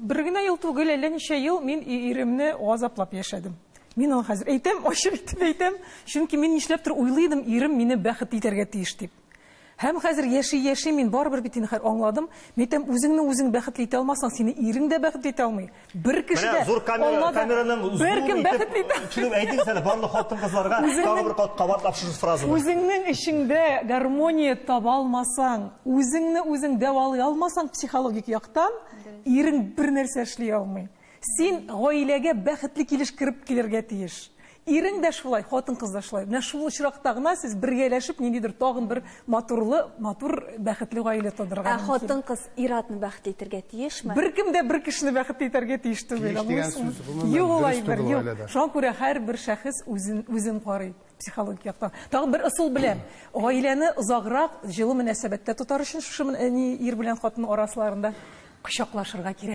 Бер генә ел түгел, әллә ничә ел мин иремне газаплап яшәдем. Мин аны хәзер әйтәм, ачык итеп әйтәм, чөнки мин нишләптер уйлый идем, ирем мине бәхетле итәргә тиеш дип. Һәм хәзер яши-яши мин барыбер бит инде хәзер аңладым. Мин әйтәм, үзеңне үзең бәхетле итә алмасаң, сине ирең дә бәхетле итә алмый. Бер кеше Менә дә, зур камера, Алла да, камераның беркем зур бәхетле итеп итә алмый. төшереп әйтегез әле барлык хатын-кызларга тагы бер кат кабатлап шушы фразаны. Үзеңнең эчеңдә гармония таба алмасаң, үзеңне үзең дәвалый алмасаң психологик яктан, ирең бер нәрсә эшли алмый. Син гаиләгә бәхетле килеш кереп килергә тиеш. Ирең дә шулай, хатын-кыз да шулай. Менә шул очракта гына сез бергәләшеп ниндидер тагын бер матурлы, матур, бәхетле гаилә тудырырга Ә мөмкин. хатын-кыз ир-атны бәхетле итәргә тиешме? Беркем дә бер кешене бәхетле итәргә тиеш түгел, Тиеш дигән аңлыйсыңмы? сүз, гомумән, Юк ул дөрес әйбер, түгел юк. гаиләдә. Шуңа күрә һәрбер шәхес үзен, үзен карый психологик яктан. Тагын бер ысул беләм. Гаиләне озаграк җылы мөнәсәбәттә тотар өчен шушы ни ир белән хатын арасыларында кочаклашырга кирәк.